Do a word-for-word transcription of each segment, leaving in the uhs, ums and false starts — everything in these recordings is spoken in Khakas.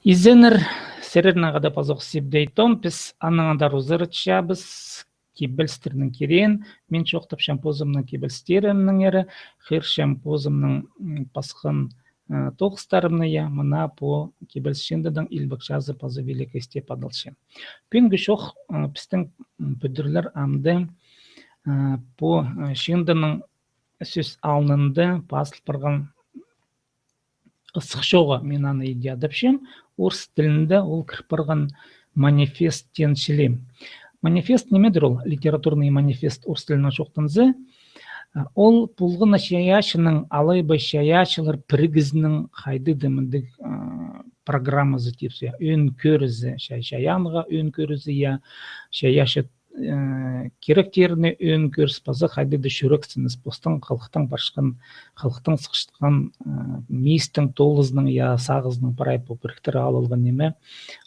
Изеннер, сірернең хада пазох Сибдей Том, піс аннаң андар узаратчабыс кибелістернің киреен. Мин чоохтапчам позымның кибелістерімнеңер, хығырчам позымның, м, пасхан, э, тоғыстарымны, я, мына пу кибеліс чыындыдаң «Илбек чазы» паза «Великая степь» адалча. Пӱӱнгі чоох, э, пістің, м, пӱдірілер амды, э, пу, э, чыындының сӧс алнында пазыл парған ызых чооға, мин аны иди адапчам, орыс тілінде ол кір парған манифест теен чіли. Манифест нимедір ол, литературный манифест орыс тілінең чоохтанза? А, ол полған на чайаачының, алай ба чайаачылар пірігізінің хайдағ-да мындағ, а, программазы тіпче, я, ӧӧн кӧрізі, чай-, чайаанға ӧӧн кӧрізі, я, чайаачы э, киректеріне ӧӧн кӧріс паза хайдағ-да чӱрексініс, постың халыхтаң парчатхан, халыхтаң сыхчатхан, э, мистің толызының, я, сағызының прай пу піріктіре алылған ниме,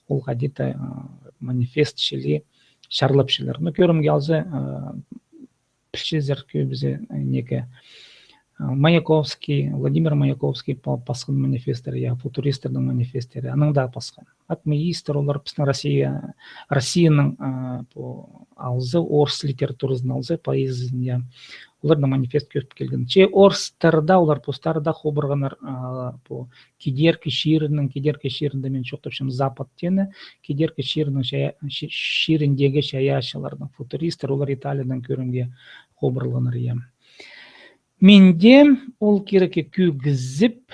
ол хайди-да, э, манифест чіли чарлапчалар. Ну, кӧрімге алза, э, пілчезер кӧбізі, э, неке, э, Маяковский, Владимир Маяковский па-, пасхан манифесттер, я, футуристтернің манифесттері, анаң даа пасхан. Атмеистер, олар пістің Россия, Россияның, а, пу алза, орыс литературазын алза, поэзиязын, я. Оларның манифест кӧп килген. Че орыстар даа, олар постары даа хубырғаннар, а, пу кидеркі чирінің, кидеркі чирінде мин чоохтапчам Запад теені, кидеркі чирінің чая-, чи-, чиріндегі чайаачыларның, футуристер, олар Италиядаң кӧрімге хубырылғаннар, я. Мин дее ол кирекке кӧгізіп,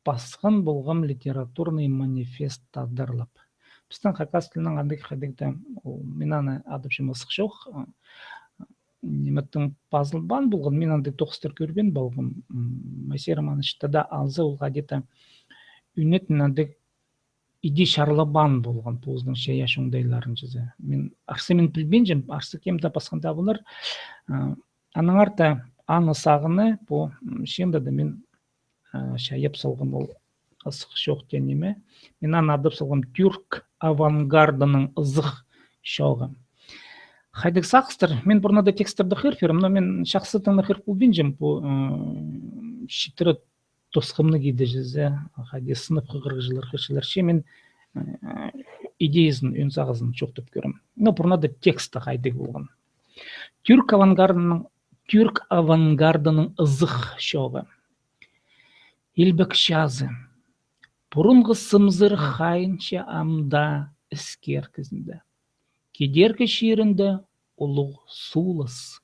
пасхан полғам литературный манифест тадарлап. Пістің хакас тілінең андағ хайдағ-да, ол, мин аны адапчам ызых чоох, а, ниме, тың пазылбаан полған, мин андағ тоғыстар кӧрбеен полғам. М, Моисей Романовичті даа алза, ол хайди-да ӱнетін андағ иди чарлабаан полған позының чайаачы оңдайларын чізе. Мин арса, мин пілбинчем, арса кем-де пасхан даа полар. А, аннаңар даа аны сағынып, пу, м, чыындыда мин, а, чайап салғам ол ызых чоох теен ниме. Мин аны адап салғам тюрк авангардының ызых чооғы. Хайдағ сағыстар, мин пурнада тексттерні хығырып пирем, но мин чахсы тың на хығырып полбинчам, пу, м, читіре тосхымны кидірзе, хайди сынап хығырығҷылар хығырчалар чи, мин, э, идеязын, ӧӧн сағызын чоохтап кӧрем. Но пурнада тексті хайдағ полған. Тюрк авангардының, тюрк авангардының ызых чооғы. Илбек чазы. Пурунғы сымзыр хайынча ам даа іскер кізінде. Кидеркі чирінде улуғ сулас.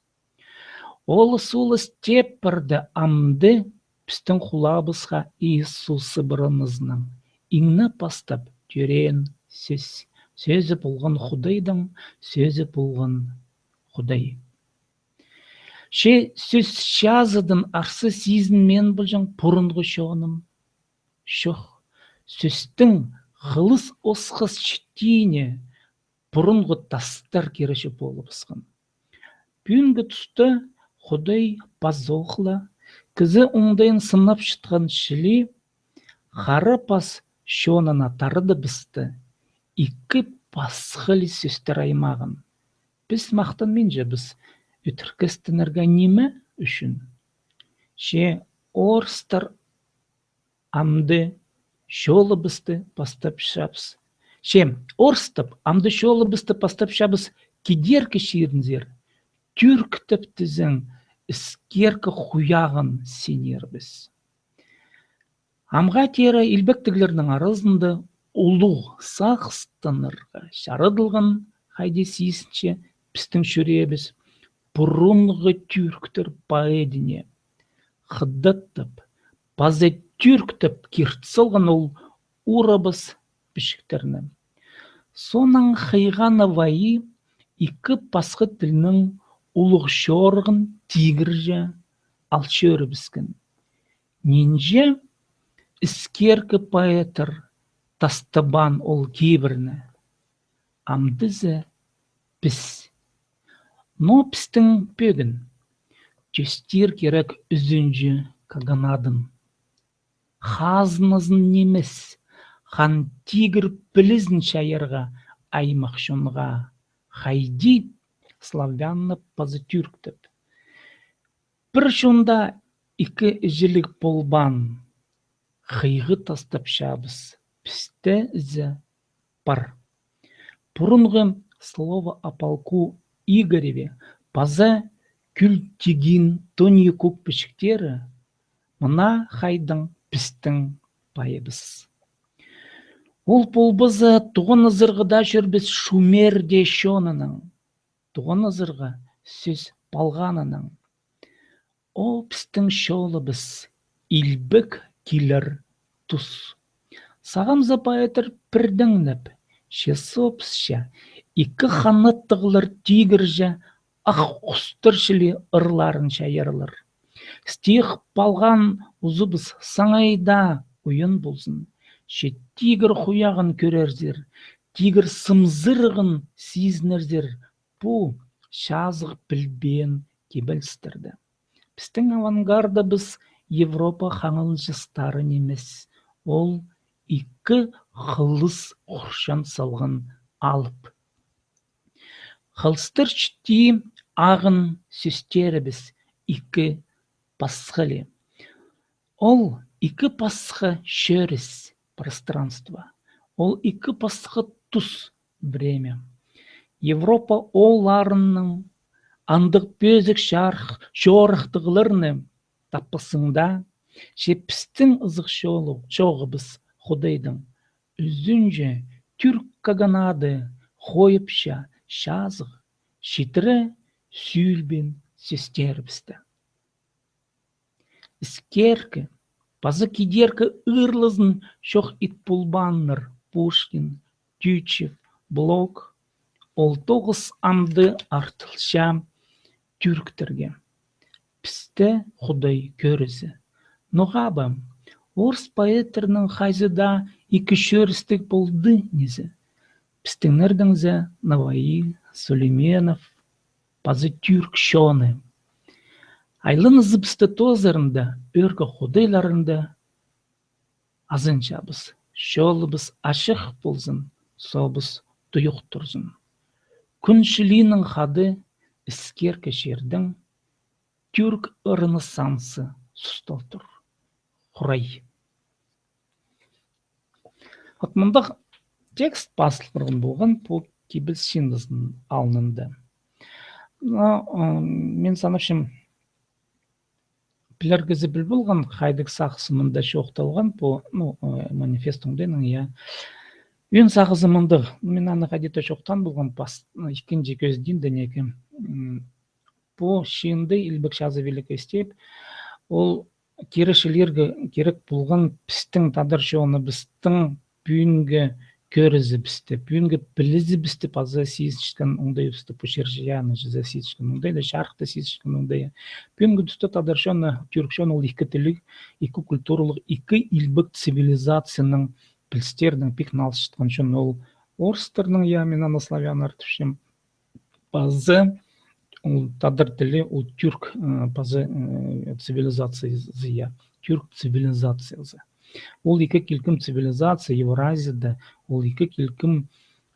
Ол сулас теп парды амды пістің хулаабысха Иисус сыбыранызынаң. Иңні пастап тӧреен сӧс. Сӧзі полған Худайдаң, сӧзі полған Худай. Че сӧс чазыдаң арса сизінмеен полҷаң пурунғы чоным. Чох, сӧстің хылыс осхас читиине пурунғы тастар киречі полыбысхан. Пӱӱнгі туста Худай пазох ла кізі оңдайын сынапчатхан чіли хара пас чонына тарадыбысты ікі пасхалығ сӧстер аймағын. Піс махтанминчабыс ӧтіркестенерге ниме ӱчӱн? Че орыстар амды чолыбысты пастапчабыс. Че орыстап амды чолыбысты пастапчабыс кидеркі чирінзер, тӱрктеп тізең, іскеркі хуяғын синербіс. Амға теере илбектіглернің аразында улуғ сағыстанарға чарадылған, хайди сизінче пістің чӱреебіс, пурунғы тӱрктер поэдіне. Хыдаттап, паза тӱрктеп кирт салған ол урабас пічіктерні. Соонаң хыйға на вайы ікі пасха тілнің улуғ чорығын тигірҷе ал чӧрібіскен. Нинҷе іскеркі поэттер тастабаан ол кибірні? Амды за піс. Но пістің пӧгін тӧстир кирек ӱзінҷі каганадын. Хазназын нимес, хан тигір пілізін чайарға аймах чонға, хайди славянны паза тӱрктеп. Пір чонда ікі іҷеліг полбаан, хыйғы тастапчабыс пісте зе пар. Пурунғы «Слово о полку Игореве» паза «Кӱл тигин тоньы кӧк пічіктері» мына хайдаң пістің пайыбыс. Ол полбаза, туған ызырғыда чӧрбіс шумерде чонынаң, туған ызырғы сӧс палғанынаң. О, пістің чолыбыс, илбек килер тус. Сағам за поэттер пірдеңнеп, че сообысча, ікі ханаттығлар тигірҷе, ах хустар чіли ырларын чайарлар. Стих палған узубыс саңай даа уйан ползын, че тигір хуяғын кӧрерзер, тигір сымзырығын сизінерзер, пу чазығ пілбеен кибелістерді. Пістің авангардыбыс Европа хаңылҷыстары нимес, ол ікі хылыс хурчан салған алып. Хылыстар чіти ағын сӧстерібіс ікі пасхалы. Ол ікі пасха чӧріс, пространство. Ол ікі пасха тус, время. Европа оолларының андығ пӧзік чарых, чорыхтығларны таппассың даа, че пістің ызых чоғы-, чоғыбыс Худайдың ӱзінҷе тӱрк каганады хойыпча чазығ, читіре сӱӱлбеен сӧстерібісті. Іскеркі паза кидеркі ырлазын чох ит полбааннар Пушкин, Тютчев, Блок, ол тоғыс амды артылча тӱрктерге. Пісте Худай кӧрізі. Ноға ба, орыс поэттернің хайзы даа ікі чӧрістіг полды низе. Пістіңнердең зе Навои, Сулейменов, паза тӱрк чоны. Айланызыбысты тоозарында, ӧӧркі худайларында азынчабыс. Чолыбыс ачых ползын, сообыс туйух турзын. Кӱн чілиинең хада іскеркі чирдең тӱрк ренессансы сусталтыр. Хурай. Вот мындағ текст пазыл парған полған пу кибеліс чыындызының алнында. Но, ы, мин санапчам, пілер кізі піл полған, хайдағ сағыс мында чоохталған пу, ну, ы, манифест оңдайнаң, я. Ӧӧн сағызы мындағ, мин аны хайди-да чоохтаан полғам пас, ікінҷі кӧзідиинде неке. М, пу чыынды «Илбек чазы — Великая степь», ол киречілерге кирек полған пістің тадар чоныбыстың пӱӱнгі кӧрізібісті, пӱӱнгі пілізібісті паза сизінчеткен оңдайыбысты, пу чир-чайаанны чізе сизінчеткен оңдайда, чарыхты сизінчеткен оңдайы. Пӱӱнгі туста тадар чоны, тӱрк чоны ол ікі тілліг, ікі культуралығ, ікі илбек цивилизацияның пілістернең пик налысчатхан чон. Ол орыстарның, я, мин аны славяннар тіпчем, паза ол тадар тілі, ол тӱрк, э, паза, э, цивилизациязы, я, тӱрк цивилизациязы. Ол ікі килкім цивилизация Евразияда, ол ікі килкім,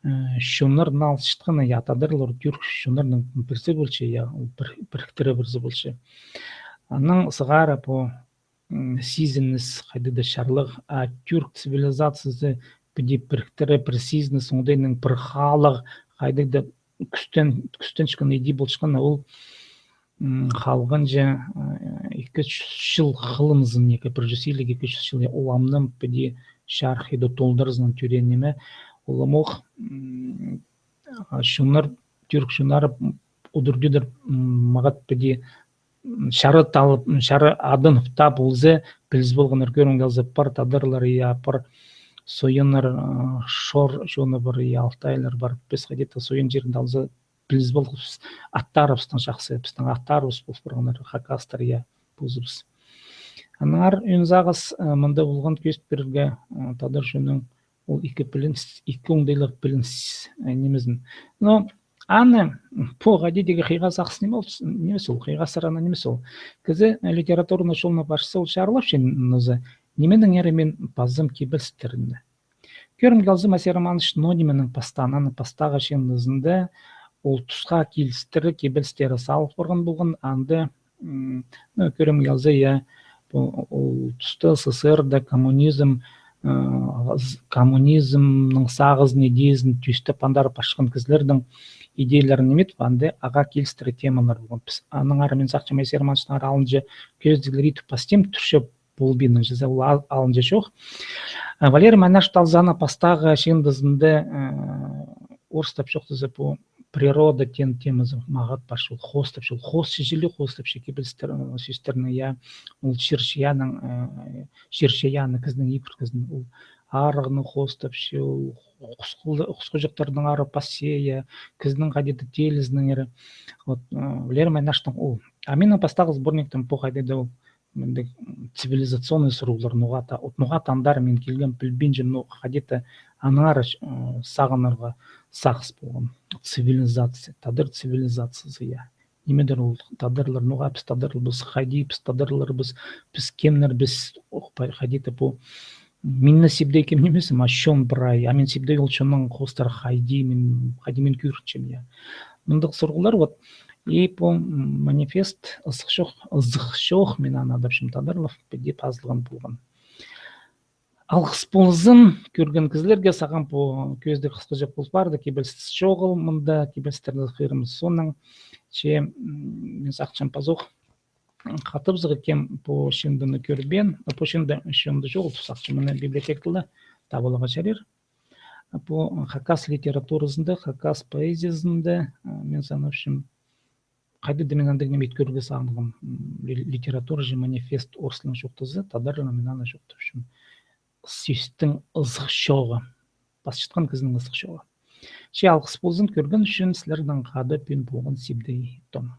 э, чоннар налысчатханы, я, тадарлар тӱрк чоннарның пірсі полча, я, ол пір-, піріктіре пірсі полча. Анаң сығара пу м, сизініс, хайдағ-да чарлығ, а тӱрк цивилизациязы піди піріктіре пір сизініс, оңдайнаң пір халығ, хайдағ-да кӱстен-, кӱстенчеткен иди полчатхан, ол, м, халғанҷа, э, ікі чӱс чыл хылымзын, неке, пір чӱс илиг, ікі чӱс чыл, я, ол амны піди чарых иди толдырзын тӧреен ниме, ол ам ох, м, а чоннар, тӱрк чоннары, м, удур-тӧдір, м, мағат піди, м, чарыт алып, м, чарыт адын тап полза, піліс полғаннар, кӧрімге алза, пар тадарлар, я, пар сойыннар, ы, шор чоны пар, я, алтайлар пар, піс хайди-да сойын чирінде алза, піліс полғабыс, аттарыбыстаң чахсы, пістің аттарыбыс пол парғаннар, хакастар, я, позыбыс. Аннаңар ӧӧн сағыс, ы, мында полған кӧзіт пирерге, ы, тадар чонның ол ікі пілініс, ікі оңдайлығ пілініс, э, нимезін. Но аны, м, пу хайди-да хыйға сағыс ниме ол, нимес ол, хыйға сарана нимес ол. Кізі, э, литературный чолны парча, ол чарлапча, нооза, нименің ері мин пазам кибелістерні. Кӧрімге алза, Моисей Романович Нодиманның пастаанын, пастағы чыындызында ол тусха килістіре кибелістері салыл парған полған, анда, м, ну, кӧрімге алза, я, пу, ол туста СССР-да коммунизм, коммунизмнің сағызын, идеязын тӧстеп андар пасчатхан кізілернің идеяларын ниме итіп, анда ағаа килістіре темалар полған. Піс аннаңар, мин сағынчам, Моисей Романовичтаңар алынҷа кӧзідіглер итіп пастим, тӱрче полбиннар, чізе ол ал-, алынҷа чох. Валерий Майнашевтің алза, аның пастағы чыындызында орыстап чоохтаза, пу природа теен темазы мағат парча, ол хоостапча, ол хоосча чіли, хоостапча кибелістер, сӧстерні, я, ол чир-чайаанның, чир-чайаанны, кізінің ибіркізін, ол арығны хоостапча, ол хус-, хусхаҷахтарның арығ пасча, я, кізінің хайди-да теелізінеңер. Вот, Валерий Майнашевтің ол. А минің пастағы сборниктің пу хайди-да ол мындағ цивилизационный сурығлар, ноға-да, от ноға-да андар мин килгем, пілбинчем, но хайди-да аннаңар сағынарға сағыс полған. Цивилизация, тадар цивилизациязы, я. Нимедір ол тадарлар, ноға піс тадарларбыс, хайди піс тадарларбыс, піс кемнербіс, ох, па-, хайди-да пу мин на сибдей кем нимезім, а чон прай, а мин сибдей ол чонның хоостары хайди, мин, хайди мин кӧрінчем, я. Мындағ сурығлар, вот. И пу манифест, ызых чоох, ызых чоох, мин аны адапчам тадарлап, піди пазылған полған. Алғыс ползын кӧрген кізілерге, сағам пу кӧзідіг хысхаҷах пол парды, кибеліс чоғыл мында, кибелістерні хығырым соонаң, че мин сағынчам пазох хатабызарға кем пу чыындыны кӧрбеен, пу чыынды чоғыл тіп сағынчам, мына библиотекада табыларға чарир. Пу хакас литературазында, хакас поэзиязында, мин санапчам, хайди-да мин андағ ниме ит кӧрерге сағынғам, литература чи манифест орыстаң чоохтаза, тадарлаң мин аны чоохтапчам сӧстің ызых чооғы, пасчатхан кізінің ызых чооғы. Че алғыс ползын кӧрген ӱчӱн, сірернең хада пӱӱн полған сибдей том.